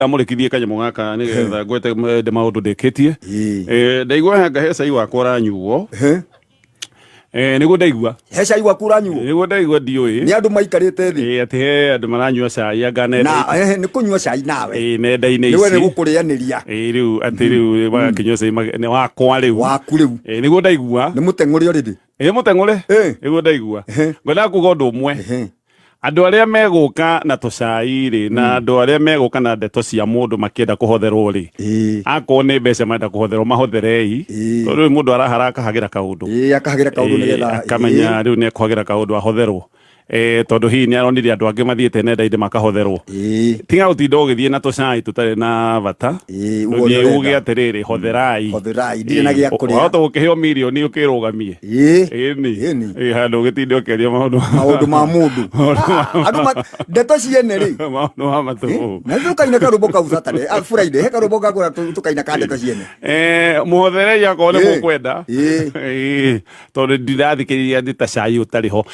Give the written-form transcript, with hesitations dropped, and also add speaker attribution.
Speaker 1: Ndamũrĩkithie kanyamũ gaka nĩgetha ngwete ndĩ maũndũ ndĩkĩtie.
Speaker 2: Ĩĩ.
Speaker 1: Ndaigua hanga he cai wakwa ũranyuo.
Speaker 2: Ehe.
Speaker 1: Nĩguo ndaigua.
Speaker 2: He cai waku ũranyuo?
Speaker 1: Nĩguo ndaigua, ndiũĩ.
Speaker 2: Nĩ andũ maikarĩte thĩ.
Speaker 1: Ĩĩ, atĩ he andũ maranyua cai anga
Speaker 2: na
Speaker 1: nenda
Speaker 2: ehe, nĩ kũnyua cai nawe.
Speaker 1: Ĩĩ, nenda-inĩ
Speaker 2: Nĩwe nĩ
Speaker 1: ici.
Speaker 2: gũkũrĩanĩria.
Speaker 1: Ĩĩ, rĩu atĩ rĩu magakĩnyua cai nĩ wakwa rĩu.
Speaker 2: Waku rĩu.
Speaker 1: Ĩĩ, nĩguo ndaigua.
Speaker 2: Nĩ mũteng'ũre ũrĩrĩ.
Speaker 1: Ĩĩ, mũteng'ũre.
Speaker 2: Ĩĩ.
Speaker 1: Nĩguo ndaigua.
Speaker 2: Ehe.
Speaker 1: Ngwendaga kuga ũndũ ũmwe.
Speaker 2: Ehe.
Speaker 1: Andũ arĩa megũka na tũcai rĩ, na andũ arĩa megũka na ndeto cia mũndũ makĩenda kũhotherwo rĩ, akorwo nĩ mbeca marenda kũhotherwo, mahotherei, tondũ rĩu mũndũ arahara akahagĩra kaũndũ.
Speaker 2: Ĩĩ, akahagĩra kaũndũ nĩgetha
Speaker 1: akamenya rĩu nĩ ekũhagĩra kaũndũ ahotherwo. Tondũ hihi nĩ aronire andũ angĩ mathiĩte nenda-inĩ makahotherwo. Tiga gũtinda ũgĩthiĩ na tũcai tũtarĩ na bata.
Speaker 2: Ĩĩ, uge
Speaker 1: ũthiĩ
Speaker 2: ũrĩa
Speaker 1: uge
Speaker 2: ũrenda.
Speaker 1: Atĩrĩrĩ, hotherai.
Speaker 2: Hotherai, ndirĩ na gĩa kũrĩa.
Speaker 1: Wahota gũkĩheo mirioni ũkĩrũgamie. Ĩni.
Speaker 2: Ĩni.
Speaker 1: Ĩĩ, handũ ũgĩtinde ũkĩaria maũndũ
Speaker 2: maũndũ ma mũndũ.
Speaker 1: Maũndũ ma
Speaker 2: Andũ ndeto ciene rĩ.
Speaker 1: Maũndũ ma matũ.
Speaker 2: Na tũkaina karũmbo kau Saturday, ah, Friday, he karũmbo gakũra tũkaina ka ndeto ciene.
Speaker 1: Mũhotherei akorwo nĩ mũkwenda. Ĩĩ, tondũ ndirathikĩrĩria ndĩ ta cai ũtarĩ ho.